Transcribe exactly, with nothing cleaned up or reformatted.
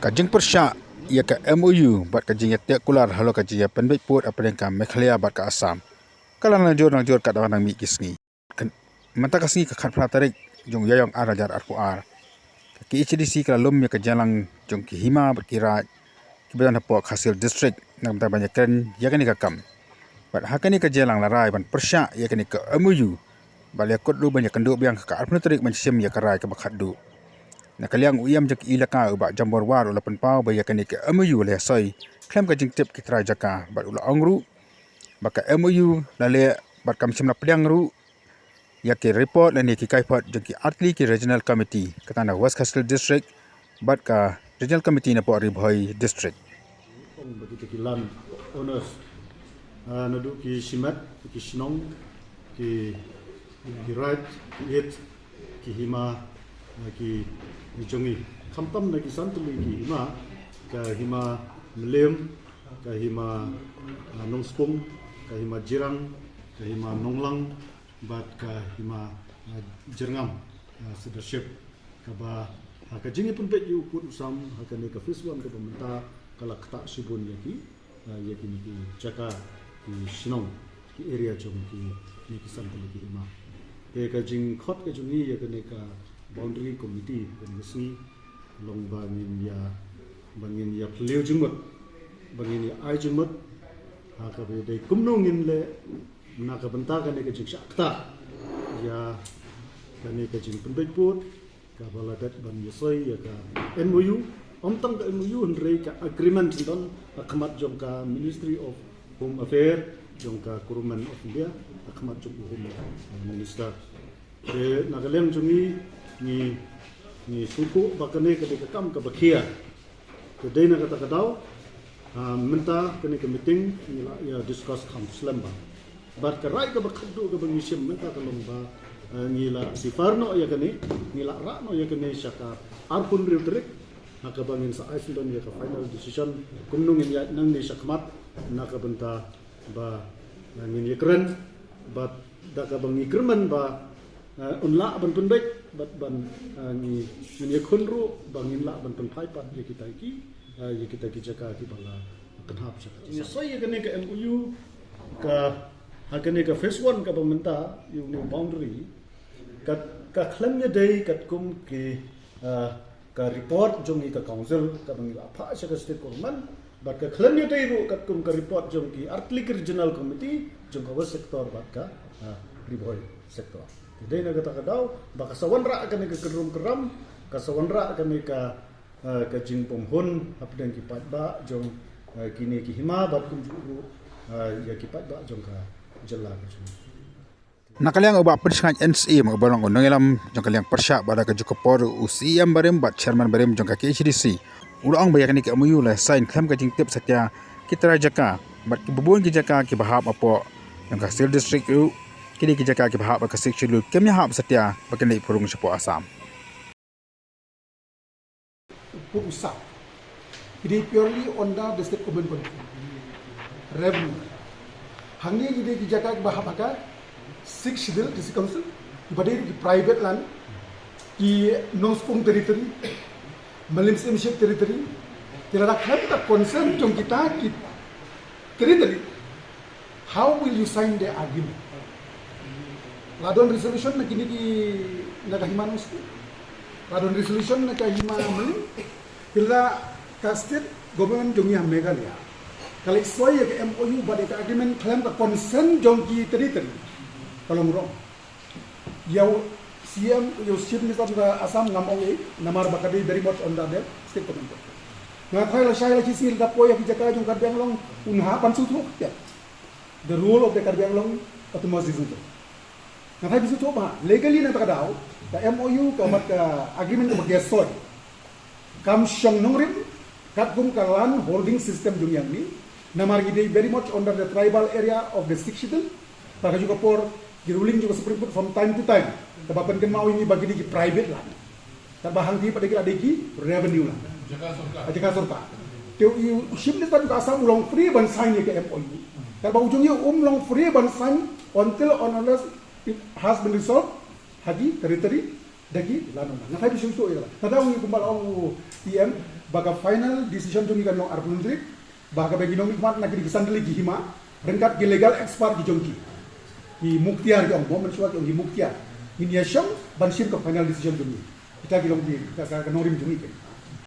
Ka jingpyrshah ïa ka M O U bad ka jingïateh kular halor ka jingïapynbeit pud hapdeng ka Meghalaya bad ka Assam ka la nangjur nangjur katba nang mih ki sngi. Mynta ka sngi ka khatphra tarik jong u Ïaïong ar hajar arphew ar, ka K H A D C ka la lum ïa ka jingïalang jong ki hima bad ki raid kiba don hapoh Khasi Hills District na ka bynta ban ïakren ïa kane ka kam. Bad ha kane ka jingïalang la rai ban pyrshah ïa kane ka M O U bad la ïakut ruh ban ïakynduh biang ha ka arphew tarik ban shim ïa ka rai kaba khatduh. Na ka liang u E M jong ka Elaka, u Bah Jambor War, u la pynpaw ba ïa kane ka M O U la ïasoi khlem ka jingtip ki trai jaka bad u la ong ruh ba ka M O U la leh bad kam shym la pdiang ruh ïa ki report lane ki kaiphod jong ki artylli ki Regional Committee, kata na West Khasi Hills District bad ka Regional Committee napoh Ri Bhoi District. Ong ba kita ki land owners, ah, naduh ki shimet, ki shnong, ki, ki raid, ki ïit, ki hima, ah, ki jong ngi. Khamtam na ki san tylli ki hima, ka hima Mylliem, ka hima, ah, Nongspung, ka hima Jirang, ka hima Nonglang, bad ka hima, ah, Jyrngam, ah, Cedarship, kaba ha ka jingïapynbeit ïa u pud u sam ha kane ka phase one kaba mynta ka la ktah shibun ïa ki, ah, ïa kine ki jaka, ki shnong, ki area jong kine ki san tylli ki hima. Te ka jingkhot ka jong ngi ïa kane ka boundary committee kane ka sngi long ba ngin ïa, ba ngin ïa phylliew jingmut, ba ngin ïa ai jingmut ha kaba dei kumno ngin leh na ka bynta kane ka jingshah ktah ïa kane ka jingpynbeit pud kaba la dep ban ïasoi ïa ka M O U, ym tang ka M O U hynrei ka agreement don ha khmat jong ka Ministry of Home Affairs jong ka Government of India, ha khmat jong u Home Minister. Te na ka liang jong ngi, ngi, ngi sngewthuh ba kane ka dei ka kam kaba khia. Te dei na kata ka daw, ah, mynta kane ka meeting ngi la ïa discuss kham slem bha. Bad ka rai kaba khatduh kaba ngi shim mynta ka long ba, ah, ngi la defer noh ïa kane, ngi la rah noh ïa kane sha ka arphew hynriew tarik, ha kaba ngin sa ai sngewdon ïa ka final decision kumno ngin ïaid nangne shakhmat na ka bynta ba, ah, ngin ïakren bad da kaba ngi kyrmen ba, ah, un lah ban pynbeit bad ban, ah, ngi, ngin ïakhun ruh ba ngin lah ban pynphai pat ïa kita ki, ah, ïa kita ki jaka kiba la kynhap sha ka. Ngi soi ïa kane ka M O U ka, ha kane ka phase one kaba mynta ïa une u boundary ka, ka khlem ïadei katkum ki, ah, ka report jong ngi ka council kaba ngi la phah sha ka state government, bad ka khlem ïadei ruh katkum ka report jong ki artylli ki regional committee jong ka West sector bad ka, ah, Ri Bhoi sector. Te dei na kata ka daw ba ka sa wanrah kane ka kynrum kynram, ka sa wanrah kane ka, ah, ka jingbymhun hapdeng ki paidbah jong, ah, kine ki hima bad kumjuh ruh, ah, ïa ki paidbah jong ka jylla ka jong ngi. Na ka liang u Bah Pynshngaiñ N Syiem uba long u nongïalam jong ka liang pyrshah bad ha kajuh ka por u C E M barim bad Chairman barim jong ka K H A D C, u la ong ba ïa kane ka M O U la sign khlem ka jingtip satia ki trai jaka bad kiba bun ki jaka kiba hap hapoh jong ka Khasi Hills District ruh ki dei ki jaka kiba hap ha ka Sixth Schedule, kim ïahap satia ba kin leit pyrshang shapoh Assam. Pud u sam. Ki dei purely under the state government control. Revenue. Hangne ki dei ki jaka kiba hap ha ka Sixth Schedule District Council, kiba dei ki private land, ki Nongspung territory, Mylliem Syiemship territory, ki la da khlem ka consent jong kita ki territory. How will you sign the agreement? La don resolution na kine ki, na ka hima Nongspung? La don resolution na ka hima Mylliem? Ki la ka state government jong ngi ha Meghalaya ka la soi ïa ka M O U bad ïa ka agreement khlem ka consent jong ki territory. Ka long wrong. Ïa u C M, ïa u Chief Minister jong ka Assam ngam ong ei, namar ba ka dei very much under the state government. Nga tharai lashai la shi sngi lada poi ha ki jaka jong ka Karbi Anglong, un hap ban sngewthuh. The role of the Karbi Anglong Autonomous Region. Nga tharai phi sngewthuh ba legally na kata ka daw, ka M O U, ka mat ka agreement kaba ki soi, kam shong nongrim katkum ka land holding system jong ngi hangne. Namar ngi dei very much under the tribal area of the Sixth Schedule. Bad ha kajuh ka por ki ruling jong ka Supreme Court from time to time kiba pynkynmaw ïa ngi ba kine ki private land. Katba hangtei pat ki la dei ki revenue land. Jaka sorkar. Jaka sorkar. Te u Chief Minister jong ka Assam u long free ban sign ïa ka M O U. Katba u jong ngi um long free ban sign until and unless it has been resolved ha ki territory Da ki la nong. Nga thait shuh shuh ïa la. Nangta ong kumba la ong u E M ba ka final decision jong ngi kan long arphew tarik. Ba ka ba ngi nongmihkhmat na kine ki san tylli ki hima ryngkat ki legal expert ki jong ki. Ki mukhtiar ki ong, mo, mynshuwa ki ong ki mukhtiar. Ngin ïa shong ban shim ka final decision jong ngi. Kita ki long ki ka, ka, ka nongrim jong ngi.